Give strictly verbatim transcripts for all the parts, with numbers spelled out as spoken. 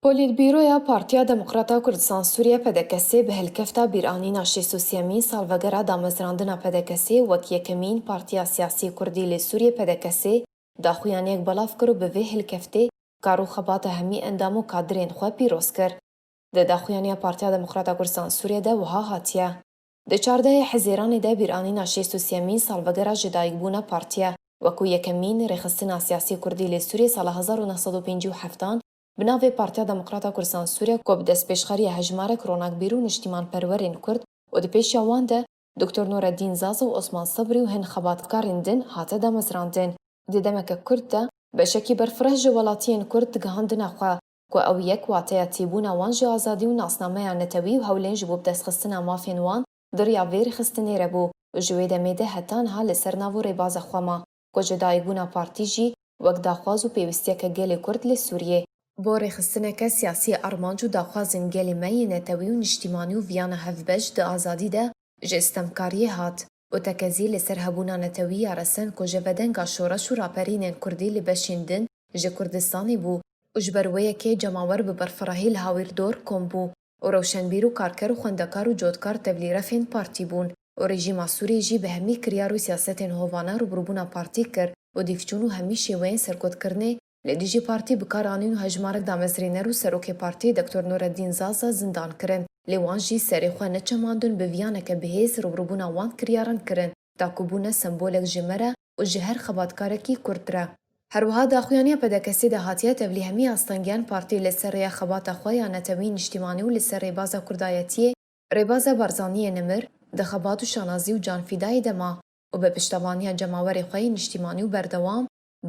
Polîtbîroya Partiya Demokrata Kurdistan Sûriye, P D K S, bi hilkefta bîranîna şêst û sêyemîn salvegera damezrandina P D K S wek yekemîn partiya siyasî kurdî li Sûriyê, P D K S, daxuyaniyek belav kir û bi vê hilkeftê kar û xebata hemî endam û kadirên xwe pîroz kir. Di daxuyaniya Partiya Demokrata Kurdistan Sûriye de wiha hatiye: Di çardehê Hezêranê de bîranîna şêst û sêyemîn salvegera jidayikbûna partiye, wekû yekemîn rêxistina siyasî kurdî li Sûriyê sala hezar û neh sed û pêncî û heftan bi navê Partiya Demokrata Kurdistan Sûriye, ku bi destpêşxeriya hejmarek ronakbîr û niştîmanperwerên kurd û di pêşiya wan de Doktor Nureddîn Zaza û Osman Sebrî û hin xebatkarên din hate damezrandin, di demeke kurt de beşekî berfireh ji welatiyên kurd digihandine xwe ku ew yek wateya têbûna wan ji azadî û nasnameya netewî û hewlên ji bo bidestxistina mafên wan di riya vê rêxistinê re bû û ji wê demê de heta niha li ser nav û rêbaza xwe ma, ku jidayikbûna partî jî wek daxwaz û pêwistiyeke gelê kurd li Sûriyê. Bo rêxistineke siyasî, armanc û daxwazên gelê me yê netewî û niştîmanî û viyana hevbeş di azadî de ji stemkariyê hat û tekezî li ser hebûna netewî ya resen ku ji vedenga şoreş û raperînên kurdî li beşên din ji Kurdistanê bû û ji ber wê yekê cemawer bi berfirehî li Hawîrdor kom bû û rewşenbîr û karker û xwendekar û cotkar tevlî refên partî bûn û rejîma Sûriyê jî bi hemî kiryar û siyasetên hovane rûbirûbûna partî kir û dîvçûn û hemî şêweyên serkotkirinê li dijî partî bi kar anîn û hejmarek damezrêner û serokê partî Doktor Nureddîn Zaza zindan kirin. Lê wan jî serê xwe neçemandin bi viyaneke bihêz rûbirûbûna wan kiryaran kirin, ta ku bûne sembolek ji me re û ji her xebatkarekî kurd re. Her wiha daxuyaniya P D K S'ê de hatiye tevlî hemî astengiyan partî li ser rêya xebata xwe ya netewî niştîmanî û li ser rêbaza kurdayetiyê, rêbaza Barzaniyê nimir, di xebat û şanazî û canfîdayê de ma û bi piştevaniya cemawerê xwe yê niştîmanî û berdewam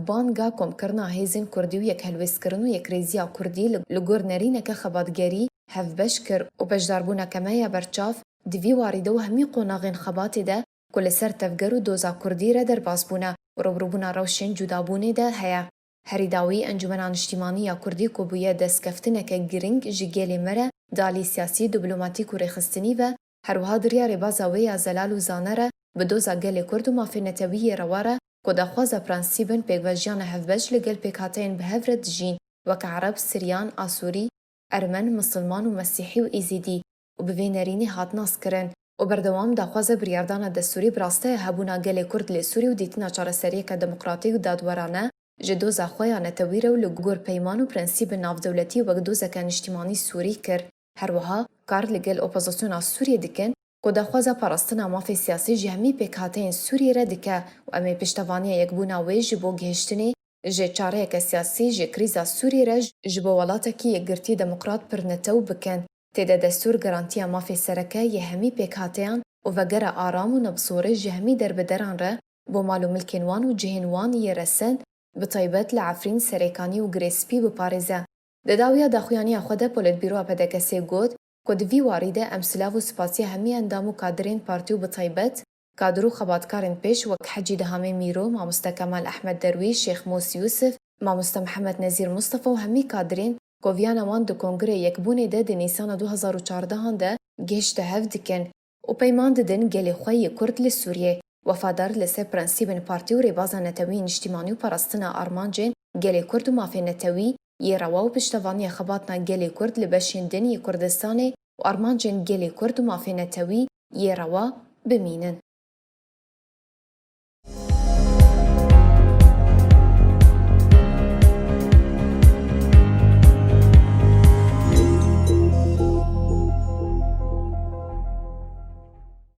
banga komkirina hêzên kurdî û yekhelwêstkirin û yekrêziya kurdî li, li gor nerîneke xebatgerî hevbeş kir û beşdarbûneke me ya berçav di vî warî de û hemî qonaxên xebatê de ku li ser tevger û doza kurdî re derbas bûne û rûbirûbûna rewşên cudabûnê de heye. Herî dawî Encûmena Niştîmanî ya Kurdî ku bûye destkeftineke girîng ji gelê me re di alî siyasî, dîplomatîk û rêxistinî ve, her wiha di riya rêbaza wê ya zelal û zane re bi doza gelê Kurd û mafên netewî yê rewa re ku daxwaza prensîbên pêkvejiyana hevbeş li gel pêkhateyên bi hev re dijîn, weke Ereb, Siryan, Asûrî, Ermen, Misilman û Mesîhî û Êzîdî û bi vê nerînê hat naskirin û berdewam daxwaza biryardana destûrî bi rasteya hebûna gelê Kurd li Sûrî û dîtina çareseriyeke demokratîk û dadwerane ji doza xwe ya netewî re û li gor peyman û prensîbên navdewletî wek dozeke niştîmanî Sûrî kir. Her wiha kar li gel opozisyona Sûriyê dikin ku daxwaza parastina mafê siyasî ji hemî pêkhateyên Sûriyê re dike û em ê piştevaniya yekbûna wê ji bo gihiştinê ji çareyeke siyasî ji krîza Sûriyê re ji bo welatekî yekgirtî demokrat pirnetew bikin. Tê de destûr garantiya mafê sereke yê hemî pêkhateyan û vegera aram û nebzorê ji hemî derbideran re bo mal û milkên wan û cihên wan yê resen, bi taybet li Efrîn, Serêkanî û Girê Spî biparêze. Di dawiya daxuyaniya xwe de Polîtbîroya P D K S'ê got ku di vî warî de em silav û spasiya hemî endam û kadirên partî û bi taybet kadir û xebatkarên pêş wek Hecî Dihamê Mîro, Mamoste Kemal Ehmed Derwîş, Şêx Mûs Yûsif, Mamoste Mihemed Nezîr Mustafa û hemî kadirên ku viyana wan di Kongreya Yekbûnê de di Nîsana du hezar û çardehan de gihişte hev dikin û peyman didin gelê xwe yê Kurd li Sûriyê wefadar li ser prensîbên partî û rêbaza netewî niştîmanî û parastina armancên gelê Kurd û mafên netewî yê rewa û piştevaniya xebatna gelê Kurd li beşên din yê Kurdistanê û armancên gelê Kurd û mafên netewî yê rewa bimînin.